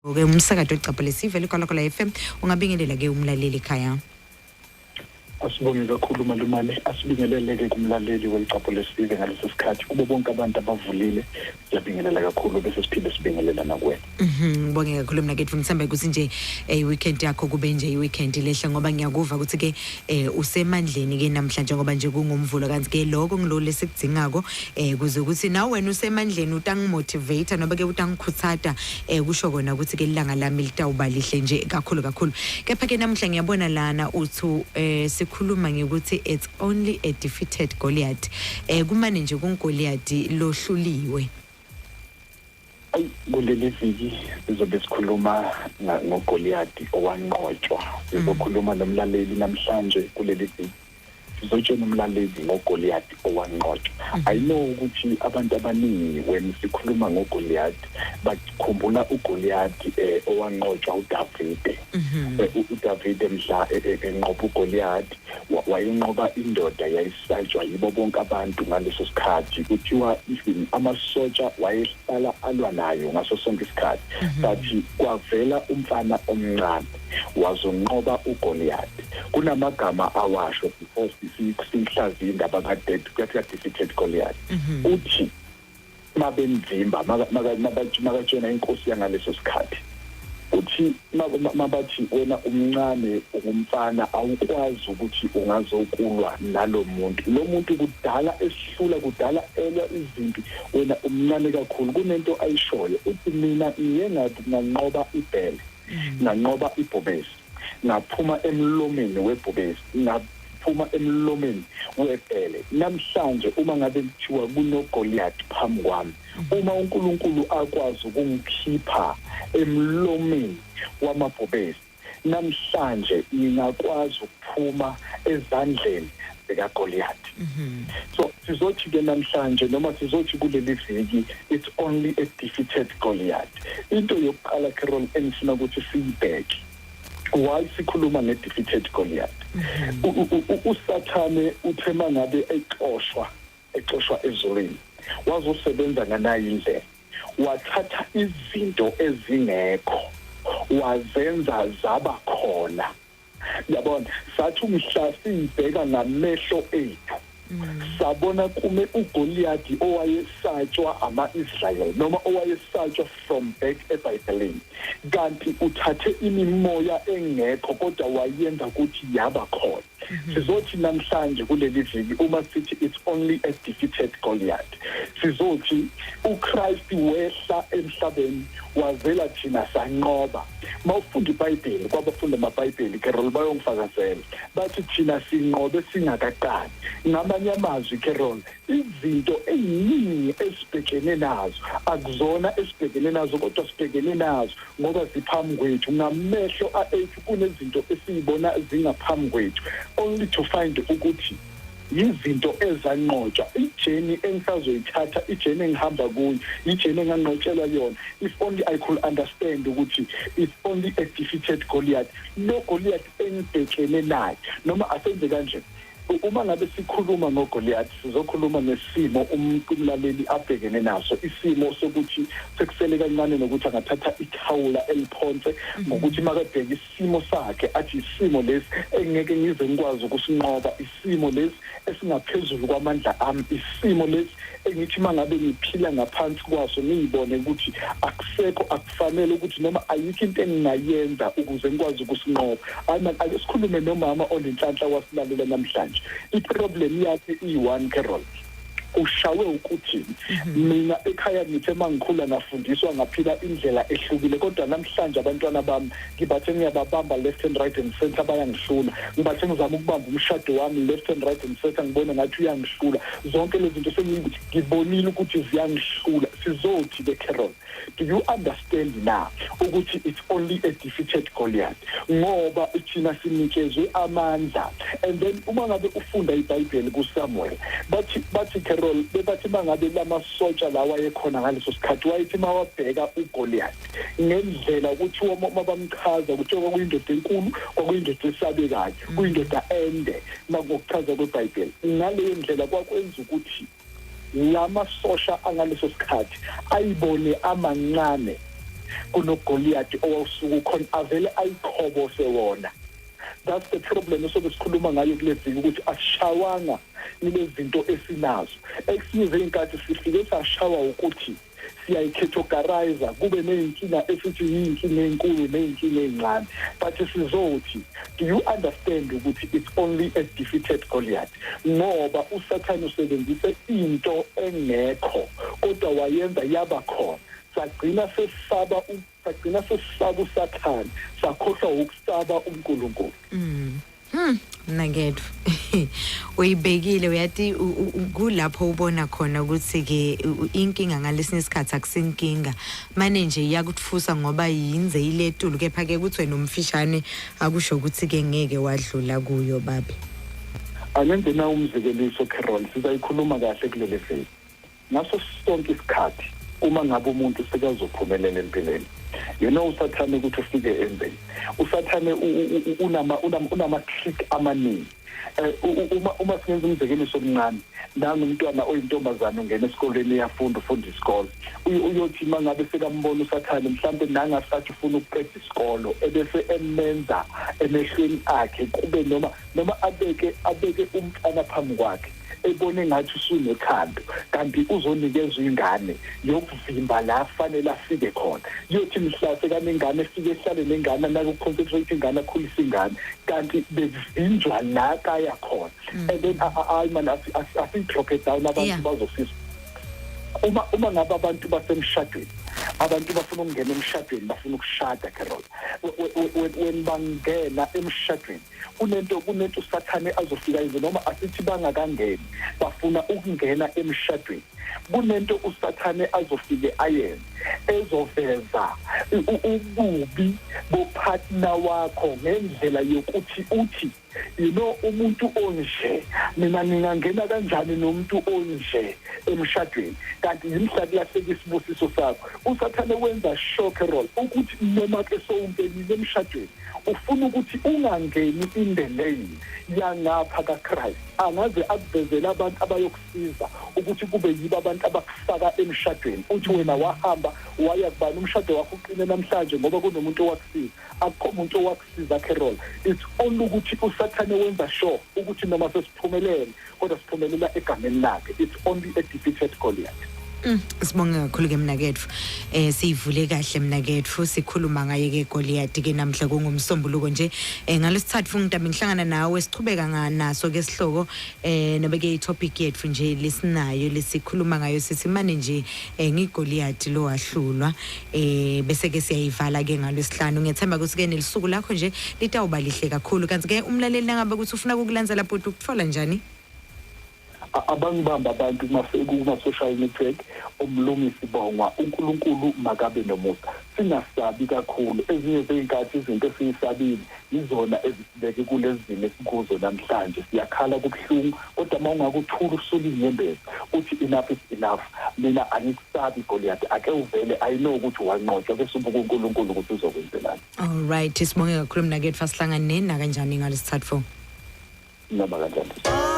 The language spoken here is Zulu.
Ke umsakato weCapha Lesive Ligwalagwala FM, ungabingelela ke umlaleli ekhaya. Asibonge kakhulu malumane, asibingeleleke kumlaleli welicapho lesive ngalesi sikhathi, kubo bonke abantu abavulile, siyabingelela kakhulu bese siphinde sibingelela nakuwena. Ngibonge kakhulu mina kethu, ngithemba ukuthi nje weekend yakho kube nje i-weekend lehle, ngoba ngiyakuva ukuthi ke usemandleni ke namhlanje, ngoba nje kungumvulo, kanti ke lokho ngilo lesikudzingako kuze ukuthi nawe wena usemandleni utangimotivate noba ke utangikhuthata, kusho kona ukuthi ke ilanga lami litawuba lihle nje kakhulu kakhulu. Kepha ke namuhla ngiyabona lana uthu sikhuluma ngikuthi it's only a defeated Goliath, kumane nje kunGoliath lohluliwe. Ayi, kuleli viki sizobe sikhuluma ngoGoliath owanqotshwa. Sizokhuluma nomlaleli namhlanje kuleli viki. Sizotshela umlaleli ngoGoliath owanqotshwa. I know ukuthi abantu abaningi when sikhuluma ngoGoliath bakhumbula uGoliath owanqotshwa uDavide. UDavide mhla enqoba uGoliath, wayenqoba indoda yayisatshwa yibo bonke abantu ngaleso sikhathi. Kuthiwa even amasotsha wayehlala alwa nayo ngaso sonke isikhathi. But kwavela umfana omncane wazonqoba uGoliath. Kunamagama awasho before sihlaziye indaba ka-defeated Goliath. Uthi mabemvimba, makatshena inkosi yangaleso sikhathi, uthi mabathi wena umncane, ungumfana, awukwazi ukuthi ungazokulwa nalo muntu, lo muntu kudala esihlula, kudala elwa izimpi, wena umncane kakhulu. Kunento ayishoyo, uthi mina ngiye nganqoba ibhele, nganqoba ibhubesi, ngaphuma emlomeni webhubesi, ngaphuma emlomeni webhele. Namhlanje uma ngabe kuthiwa kunoGoliath phambi kwami, uma uNkulunkulu akwazi ukungikhipha emlomeni wamabhubesi, namhlanje ngingakwazi ukuphuma ezandleni zikaGoliath. So sizothi ke namhlanje, noma sizothi kuleli viki, it's only a defeated Goliath. Into yokuqala, Carol, engifuna ukuthi siyibheke, why sikhuluma nge-defeated Goliath? USathane uthe mangabe exoshwa ezulwini, wazosebenza nganayi indlela, wathatha izinto ezingekho wazenza zaba khona, yabona. Sathi umhla siyibheka ngamehlo ethu, sabona kume uGoliath owayesatshwa ama-Israel, noma owayesatshwa from back eBhayibhelini, kanti uthathe imimoya engekho kodwa wayenza ukuthi yaba khona. Sizothi namhlanje kuleli viki, uma sithi it's only a defeated Goliath, sizothi uChrist wehla emhlabeni wazela thina, sanqoba. Mawufunda iBhayibheli, kwabafunda amaBhayibheli, Carol, bayongifakazela, bathi thina sinqobe singakaqali. Ngamanye amazwi, Carol, izinto eziningi esibhekene nazo akuzona esibhekene nazo, kodwa sibhekene nazo ngoba ziphambi kwethu ngamehlo ethu. Kunezinto esiyibona zingaphambi kwethu, only to find ukuthi yizinto ezanqotshwa. I-journey engisazoyithatha, i-journey engihamba kuyo, i-journey enganqotshelwa yona. If only I could understand ukuthi it's only a defeated Goliath, lo Goliath engibhekene naye. Noma asenze kanje, uma ngabe sikhuluma ngoGoliath, sizokhuluma ngesimo umlaleli abhekene naso, isimo sokuthi sekusele kancane nokuthi angathatha ithawula eliphonse, ngokuthi makabheka isimo sakhe athi isimo lesi engeke ngize ngikwazi ukusinqoba, isimo lesi esingaphezulu kwamandla ami, isimo lesi engithi mangabe ngiphila ngaphansi kwaso ngiyibone ukuthi akusekho, akufanele ukuthi noma ayikho into engingayenza ukuze ngikwazi ukusinqoba. Hayi man, ake sikhulume nomama onenhlanhla wasilalela namhlanje. I-problem yakhe iyi-one, Carol, ushawe ukuthi mina ekhaya ngithe mangikhula ngafundiswa ngaphila indlela ehlukile, kodwa namhlanje abantwana bami ngibathe ngiyababamba left and right and center, bayangihlula. Ngibathe ngizama ukubamba umshado wami left and right and center, ngibone ngathi uyangihlula. Zonke lezi zinto sengibonile ukuthi ziyangihlula. Sizothi ke, Carol, do you understand now ukuthi it's only a defeated Goliath? Ngoba thina sinikezwe amandla. And then uma ngabe ufunda iBhayibheli kuSamuel, bathi, Carol, bebathi mangabe lamasotsha lawa ayekhona ngaleso sikhathi, wayethi mawabheka uGoliath ngendlela ukuthi mabamchaza ukuthi kwakuyindoda enkulu, kwakuyindoda esabekayo, kuyindoda ende, makuchaza kweBhayibheli ngaleyo ndlela, kwakwenza ukuthi lamasosha angaleso sikhathi ayibone amancane. kunoGoliath owawusuka ukhona, avele ayikhobose wona. That's the problem esobe sikhuluma ngayo kule viki, ukuthi asishawanga ile zinto esinazo. Esinye zey'nkathi sifike sashawa ukuthi siyayi-categorize, kube ney'nkinga esithi yiy'nkinga ey'nkulu ney'nkinga ey'ncane, but sizothi, do you understand ukuthi it's only a defeated Goliath? Ngoba uSathane usebenzise into engekho kodwa wayenza yaba khona, sagcina sesisaba uSathane, sakhohlwa ukusaba uNkulunkulu. Mnaketfu, uyibekile. Uyati, kulapho ubona khona ukuthi ke inkinga ngalesinye isikhathi akusinkinga, mane nje iyakutfusa ngoba yinze iletulu, kepha ke kuthi wena umfishane akusho ukuthi ke ngeke wadlula kuyo, babe. Angenze na umzekeliso, Carol, sizayikhuluma kahle kuleli veki. Ngaso sonke isikhathi uma ngabe umuntu sekazophumelela empilweni, uSathane ukuthi ufike enzeni, uSathane unama trick amaningi. Uma singenza umzekeliso omncane, nangumntwana oyintombazane ungena esikolweni, uyafunda, ufunda isikolo. Uyothi mangabe sekambona uSathane, mhlambe nangasathi ufuna ukuqeda isikolo, ebese emenza emehlweni akhe kube noma abeke umntana phambi kwakhe, ebone ngathi usunothando, kanti uzonikezwa ingane yokuvimba la fanele afike khona. Yothi mhla sekanengane, efike ehlale nengane, anake uku-concentrate ingane, akhulise ingane, kanti bekuvinjwa la kaya khona. And then hayi man, asi-drop it down, abantu bazofisa. Uma ngabe abantu basemshadweni, abantu bafuna ukungena emshadweni, bafuna ukushada, Carol, when bangena emshadweni, kunento uSathane azofika yenze. Noma asithi bangakangeni, bafuna ukungena emshadweni, kunento uSathane azofike ayenze ezoveza ububi bo-partner wakho ngendlela yokuthi uthi, umuntu onje, mina ngingangena kanjani nomuntu onje emshadweni? Kanti yimhla kulahleka isibusiso sakho. USathane wenza sure, Carol, ukuthi noma ke sowungenile emshadweni, ufuna ukuthi ungangeni in the lane yangapha kaChrist. Angaze akuvezele abantu abayokusiza ukuthi kube yibo abantu abakufaka emshadweni, uthi wena wahamba waya kubani, umshado wakho uqine namhlanje ngoba kunomuntu owakusiza. Akukho umuntu owakusiza, Carol. It's only ukuthi uSathane wenza sure ukuthi noma sesiphumelele, kodwa siphumelela egameni lakhe. It's only a defeated Goliath. Sibonge kakhulu ke, mnaketfu. Siyivule kahle, mnaketfu, sikhuluma ngaye ke Goliath ke namhla kungumsombuluko nje. Ngalesithathu ngitabe ngihlangana nawe, sichubeka nganaso ke sihloko nobe ke i-topic yethu nje lesinayo lesikhuluma ngayo, sithi mane nje ngiGoliath lo wahlulwa, bese ke siyayivala ke ngalwesihlanu. Ngiyethemba ukuthi ke nelisuku lakho nje litawuba lihle kakhulu. Kanti ke umlaleli nangabe ukuthi ufuna ukukulandzela, bhuti, ukutfola njani? Abangibamba abantu kuma-social network, uMlungisi Bongwa. UNkulunkulu makabe nomusa, singasabi kakhulu. Ezinye zey'nkathi izinto esiyisabile yizona ezisibeke kulezi zimo esikuzo namhlanje. Siyakhala, kubuhlungu, kodwa uma ungakuthula, usula iy'nyembezi, uthi enough is enough, mina angikusabi Goliath, ake uvele. I know ukuthi wanqotshwa, bese ubuka uNkulunkulu ukuthi uzokwenzelani. All right, sibonge kakhulu, mnaketfu. Asihlangane nakanjani ngalesithathu. Noma kanjani.